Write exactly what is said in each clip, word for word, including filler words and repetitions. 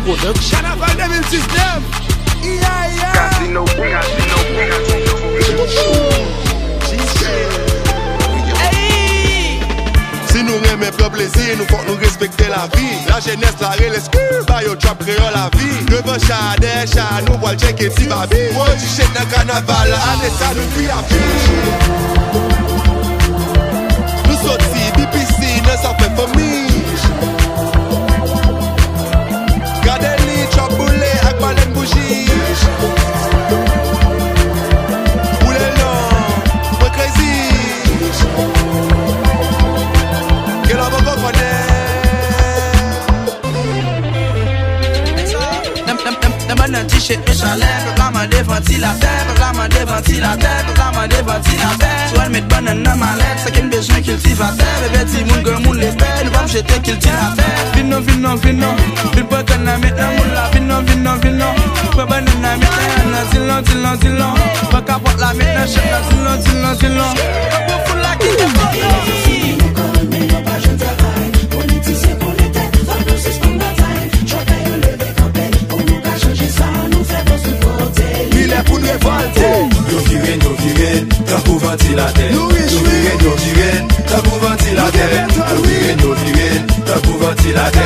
Production. Kanaval de mil diznèf. Iya, iya. Casino, casino, casino. Si nou renmen pran plezi, nou fòk nou respekte lavi. Lajenès la rele skirt, ba yo trap kreyòl lavi. Devan cha, dèyè cha, nou pral tcheke ti babi. Pwodiche nan kanaval, ane sa nou pi api. Nou soti B P C nan zafè fanmi. Gade li, trap boule ak balèn bouji. Boule l non, mwen crazy. Gen lòt mwen poko konnen. Nan, nan, nan, nan bannann ti chet men chalè, pèp la mande vantilatè, pèp la mande vantilatè, pèp la mande vantilatè. Sou al met bannann nan malèt, sa ki n bezwen kiltivatè, bebe timoun granmoun lepè, nou p ap jete kiltivatè. Vin non, vin non, vin non, vin pran kann nan met nan moul la, vin non, vin non, vin non, pran bannann nan met nan, nan zil non, zil non, zil non, pran kapòt la met nan chenn nan, zil non, zil non, zil non. Pran foul la kite fò non. Li lè pou n revòlte. Yo vire n, yo vire n, tankou vantilatè. Yo vire n, yo vire n, tankou vantilatè. Yo vire n, yo vire n, tankou vantilatè.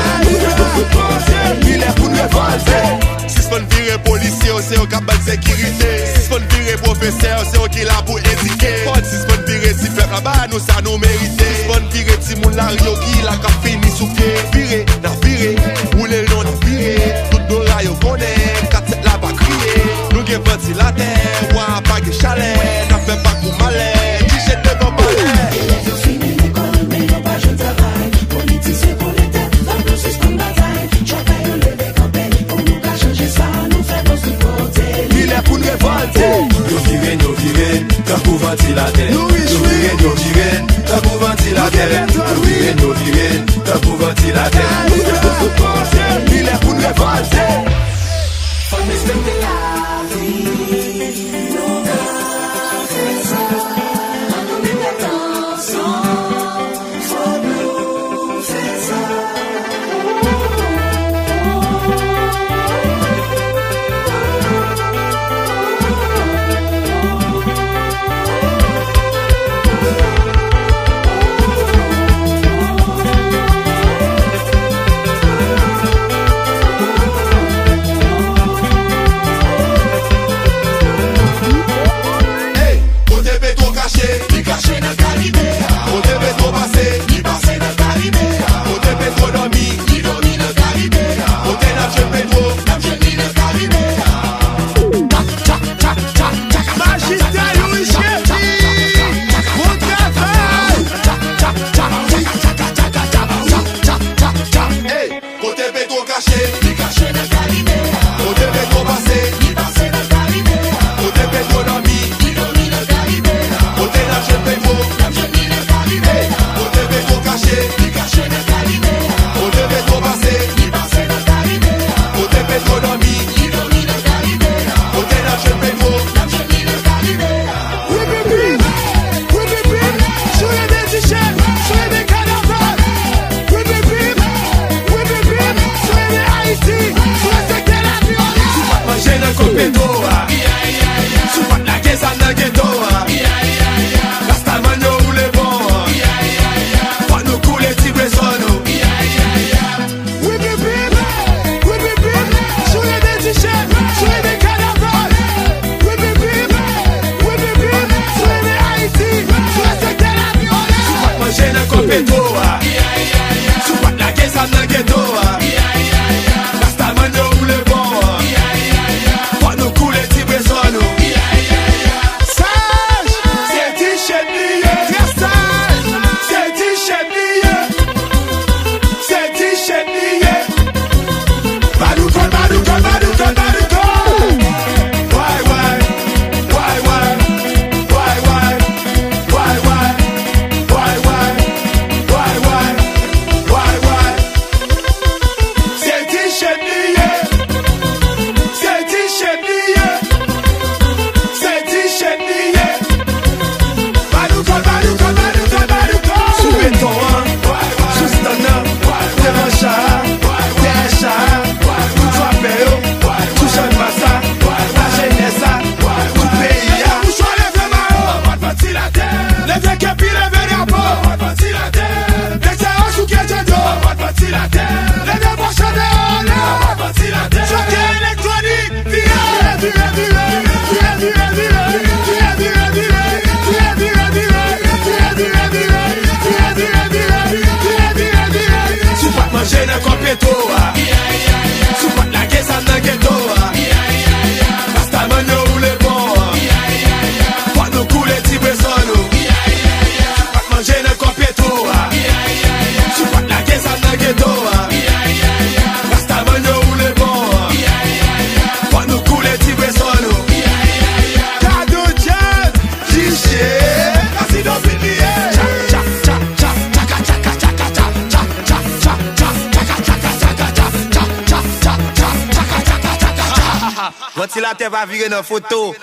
Li lè pou n revòlte. Sispann vire polisye yo, se yo k ap ban n sekirite. Sispann vire pwofesè yo, se yo ki la pou edike. Fò n sispann vire ti pèp la, ba nou sa nou merite. Sispann vire timoun lari yo ki la k ap fini sou pye. Vire, n ap vire, woule l non n ap vire. Tout dora yo konnen, kat sèt la pa kriye. Nou gen vantilatè, wa pa gen chalè. N ap fè pa kou malè, ti chet devan palè. Elèv yo fini lekòl, men yo pa jwenn travay. Politisyen pran lè tèt, fòk nou sispann batay. Chòkè yo leve kanpe, pou nou ka chanje sa, nou fè bòs tout kote. Li lè pou n revòlte. Yo vire n, yo vire n, tankou vantilatè. Yo vire n, yo vire n, tankou vantilatè. Yo vire n, yo vire n, tankou vantilatè. Li lè pou n revòlte. Fò n respekte lavi, nou ka fè sa. An nou mete ansanm. Si w pa t lage zam nan geto a, Rastaman yo woule bon. Fòk nou koule ti bwè sò nou. Si w pa t manje nan kò petwo a, si w pa t lage zam nan geto a, Rastaman yo woule bon. Fòk nou koule ti bwè sò nou. Kadou Djaz, J C, Asido Beat li ye. Cha, cha, cha, cha, chaka, chaka, chaka, cha, cha, cha, cha, cha, chaka, chaka, cha, cha, cha, cha, cha, chaka, chaka, chaka, cha. Vantilatè pa vire nan foto.